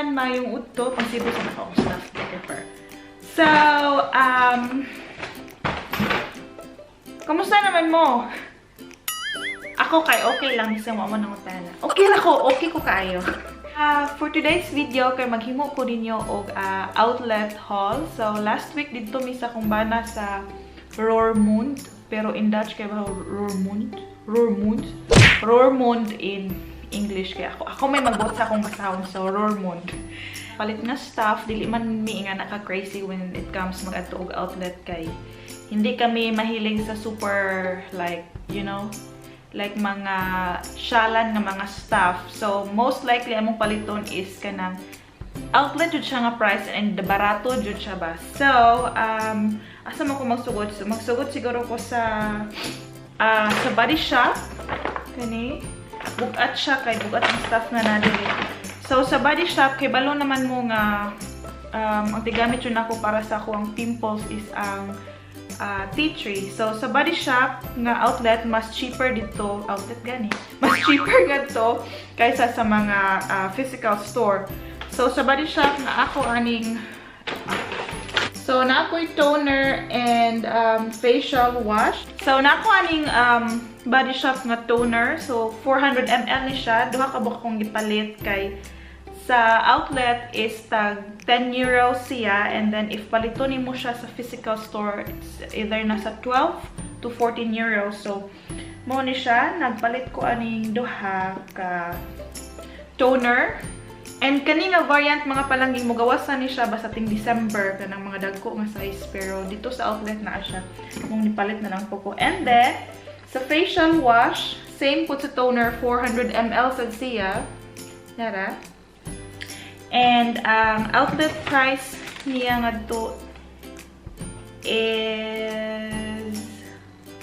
Tanan, maayong udto. Pangsibo sa nako akong stuff photographer. So, kamusta naman mo? Ako kay okay lang sa mo nang utana. Okay ra ko, okay ko kaayo. For today's video kay maghimo ko ninyo og outlet haul. So last week didto mi sa akong bana sa Roermond, pero in Dutch kay ba Roermond? Roermond? Roermond in English kay ako may magbuot sa akong basahon, so Roermond. Palit nga stuff, dili man mi nga naka crazy when it comes mag-adto og outlet kay hindi kami mahilig sa super, like, like mga syalan nga mga stuff. So most likely among paliton is kanang outlet jud siya nga price and barato jud siya ba. So asa man ko magsugod? So, magsugod siguro ko sa Body Shop kani. Bugat siya kay bugat ang stuff nga na diri. So sa Body Shop kay balo naman mo nga ang tigamit yun ako para sa ako ang pimples is ang tea tree. So sa Body Shop nga outlet, mas cheaper dito, outlet gani. Mas cheaper gadto kaysa sa mga physical store. So sa Body Shop na ako aning, so na ako'y toner and facial wash. So na ako aning Body Shop nga toner. So 400 ml ni siya. Duha ka buok akong gipalit kay sa outlet is tag €10 siya, and then if paliton nimo siya sa physical store, it's either nasa 12 to €14. So mo ni siya, nagpalit ko aning duha ka toner. And kani nga variant, mga palangging, mo gawas na ni siya basta ting December, kanang mga dagko nga size, pero dito sa outlet na siya mong nipalit na lang po ko. And then sa facial wash, same po sa toner, 400 ml sad siya. Nara. And ang outlet price niya ngadto is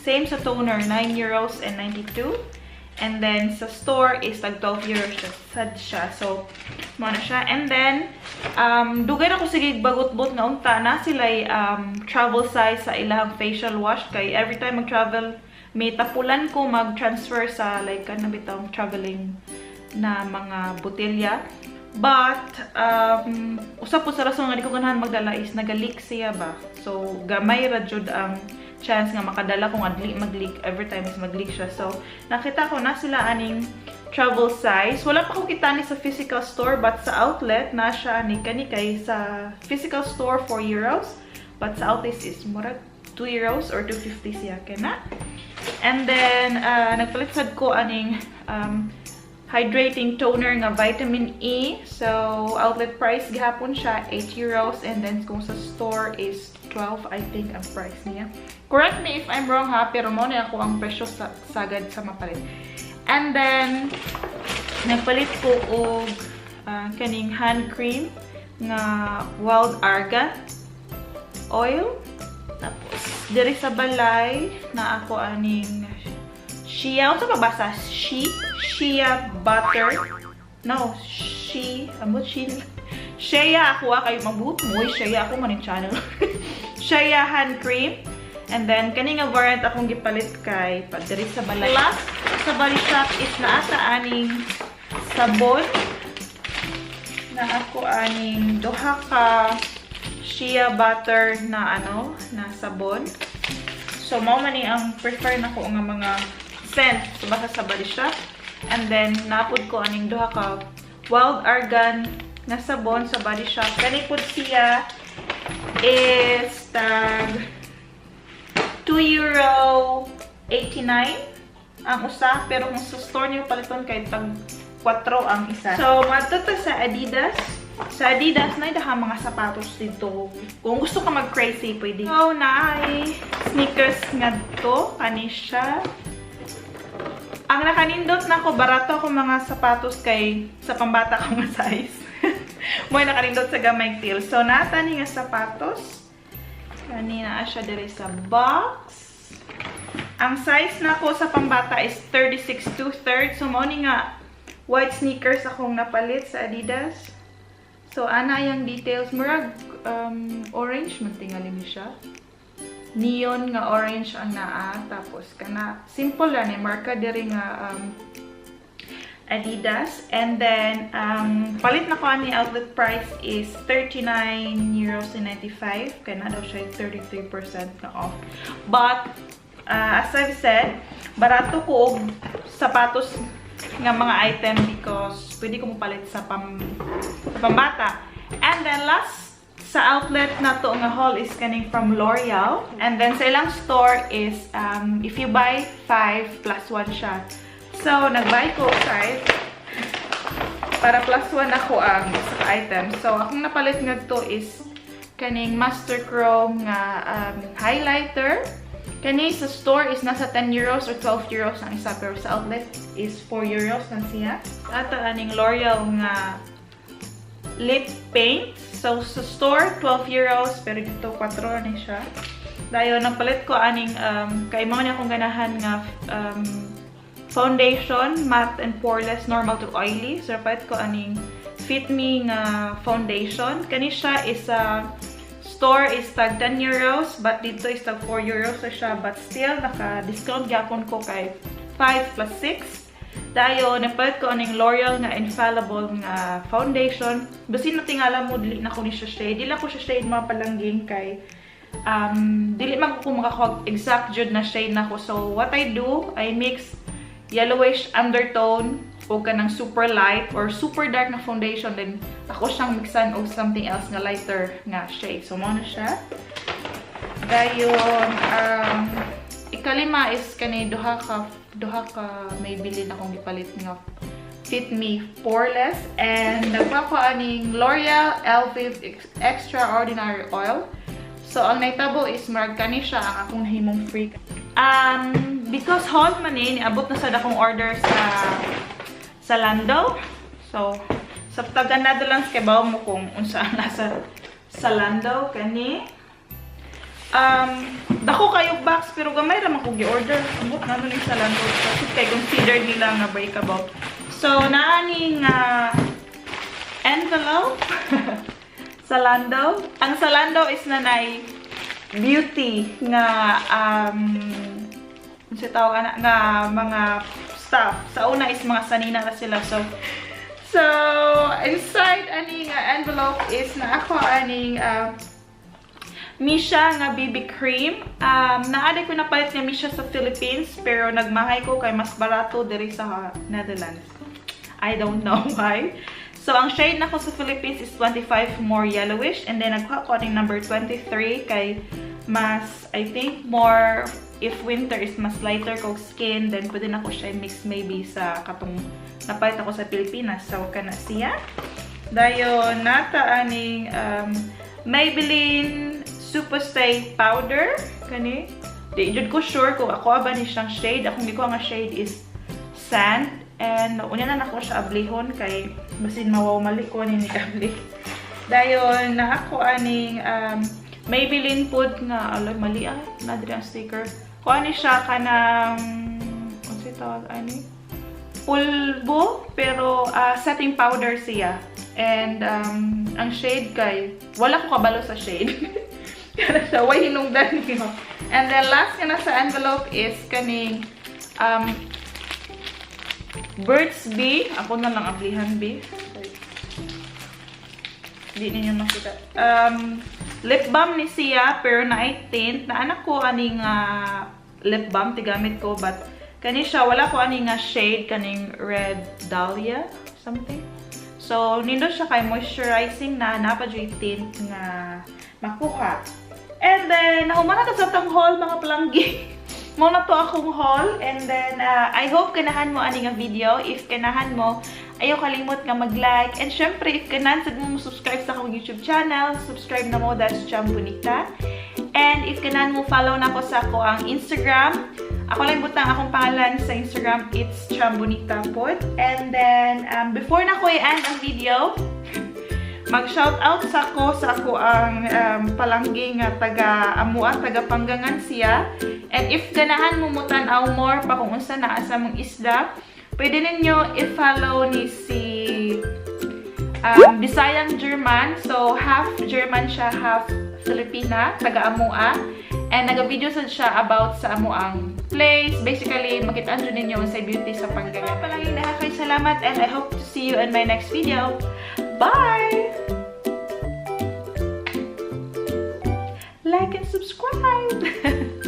same sa toner, €9.92. And then sa store is tag €12 siya, sad siya. So mo na siya. And then dugay na ko sige bagot-bot nga unta na sila travel size sa ilang facial wash kay every time mag-travel may tapulan ko mag-transfer sa like kana bitawng traveling na mga botelya. But usa po sa rason nga di ko ganahan magdala is naga-leak siya ba. So gamay ra jud ang chance nga makadala kung adli mag-leak. Every time is mag-leak siya. So nakita ko na sila aning travel size. Wala pa ko kita ni sa physical store, but sa outlet na siya ni kani kay sa physical store €4, but sa outlet is murag €2 or 2.50 siya kana. And then nagpalit sad ko aning hydrating toner nga vitamin E. So outlet price gihapon siya €8, and then kung sa store is 12, I think, ang price niya. Correct me if I'm wrong ha, pero mo na ako ang presyo sa sagad sa mapalit. And then nagpalit ko og kaning hand cream nga Wild Argan oil. Tapos diri sa balay na ako aning shea, unsa mabasa? Shea butter. No, she, ambot she. Shea ako ah, kayo mabuot mo, shea ako man yung channel. Shea hand cream. And then kani nga variant akong gipalit kay pag diri sa balay. Last sa Body Shop is naa ta aning sabon. Na ako aning duha ka shea butter na ano, na sabon. So mao man ni ang prefer nako nga mga scent so basta sa Body Shop. And then napud ko aning duha ka Wild Argan nga sabon sa Body Shop. Kani pud siya is tag €2.89 ang usa, pero kung sa store niyo paliton kay tag 4 ang isa. So madto ta sa Adidas. Sa Adidas na daha mga sapatos dito. Kung gusto ka mag-crazy, pwede. So naay sneakers ngadto kani siya. Ang nakanindot na ako, barato ako mga sapatos kay sa pambata ko nga size. Mo'y nakanindot sa gamay til. So nata ni nga sapatos. Kani naa siya diri sa box. Ang size na ko sa pambata is 36 2/3. So mao ni nga white sneakers akong napalit sa Adidas. So ana yang details, murag orange man tingali ni siya. Neon nga orange ang naa, tapos kana simple lang ni marka diri nga Adidas. And then, palit nako ani, outlet price is €39.95. Kaya naa daw siya 33% na off. But, as I've said, barato ko og sapatos nga mga item because pwede ko mopalit sa pambata. And then, last sa outlet nato nga haul is kaning from L'Oreal. And then, sa ilang store is, if you buy 5 plus 1 siya. So, nag-buy ko 5 para plus 1 ako ang isa ka item. So, akong napalit ngadto is kaning Master Chrome nga highlighter. Kani sa store is nasa €10 or €12 ang isa, pero sa outlet is €4 lang siya. Ato aning L'Oreal nga lip paint. So, sa store, €12, pero dito 4 ni siya. Dayon, nagpalit ko aning, kay mao ni akong ganahan nga foundation, matte and poreless, normal to oily. So, napalit ko aning Fit Me nga foundation. Kani siya is sa store is tag €10, but dito is tag €4 na siya. But still, naka-discount gyapon ko kay 5 plus 6. Dayon, napalit ko aning L'Oreal nga Infallible nga foundation. Basin na tingala mo, dili na ko ni siya shade. Dili ko siya shade, mga palangging, kay dili man ko makakuha exact jud na shade nako. So, what I do, I mix yellowish undertone o kanang super light or super dark na foundation, then ako siyang mixan og something else nga lighter nga shade. So, mao na siya. Dayon, ikalima is kani duha ka Maybelline akong gipalit nga Fit Me Poreless, and nagkuha ko aning L'Oreal Elvive Extraordinary Oil. So, ang nahitabo is murag kani siya ang akong nahimong free. Because haul man eh, niabot na sad akong order sa Zalando. So, sa taga Netherlands, kay bawo mo kung unsa ang nasa Zalando kani. Dako kayo box pero gamay ra man ko gi-order. Ambot ngano ni Zalando kasi kay considered nila nga breakable. So, naa ni nga envelope. Zalando. Ang Zalando is nanay beauty nga unsa tawag ana nga mga stuff. Sa una is mga sanina na sila. So inside ani nga envelope is naa ko aning Missha nga BB cream. Naa diay ko napalit nga Missha sa Philippines pero nagmahay ko kay mas barato diri sa Netherlands. I don't know why. So, ang shade nako sa Philippines is 25 more yellowish. And then, nagkuha ko aning number 23 kay mas, I think, more, if winter is mas lighter kog skin, then pwede na ko siya mix maybe sa katong napalit ako sa Pilipinas. So, kana siya. Dayon, naa ta aning Maybelline Super Stay Powder. Kani. Di jud ko sure kung ako ba ni siyang shade. Akong gikuha nga shade is sand. And unya na nako siya ablihon kay basin mawaw mali ko ni abli. Dayon naa ko aning Maybelline pud nga alay mali ah na diri ang sticker. Kuha ni siya kanang unsa tawag ani? Pulbo pero setting powder siya. And ang shade kay wala ko kabalo sa shade. Kana siya way hinungdan niyo. And then last nga nasa envelope is kaning Burt's Bee. Ako na lang ablihan, B. Di ninyo makita. Lip balm ni siya, pero naay tint. Naa na ko aning lip balm, tigamit ko, but kani siya, wala ko ani nga shade, kaning Red Dahlia, something. So, nindot siya kay moisturizing na, naa pa tint nga makuha. And then, nahuman na sa tong haul, mga palanggi. Mao na to akong haul. And then, I hope ganahan mo ani nga video. If ganahan mo, ayaw kalimot nga mag-like. And syempre, if ganahan sad mo subscribe sa akong YouTube channel, subscribe na mo, that's Chambonita. And if ganahan mo, follow na ko sa ako ang Instagram. Ako lang butang akong pangalan sa Instagram, it's Chambonita pod. And then, before na ko i-end ang video, mag-shoutout sa ako ang palanggi nga taga Amua, taga Panggangan siya. And if ganahan mo mutan-aw more pa kung unsa naa sa among isla, pwede ninyo i-follow ni si Bisayang German. So, half German siya, half Filipina, taga Amua. And naga-video sad siya about sa amoang place. Basically, makitaan jud ninyo unsay beauty sa Panggangan. Palagi na salamat and I hope to see you in my next video. Bye! Like and subscribe!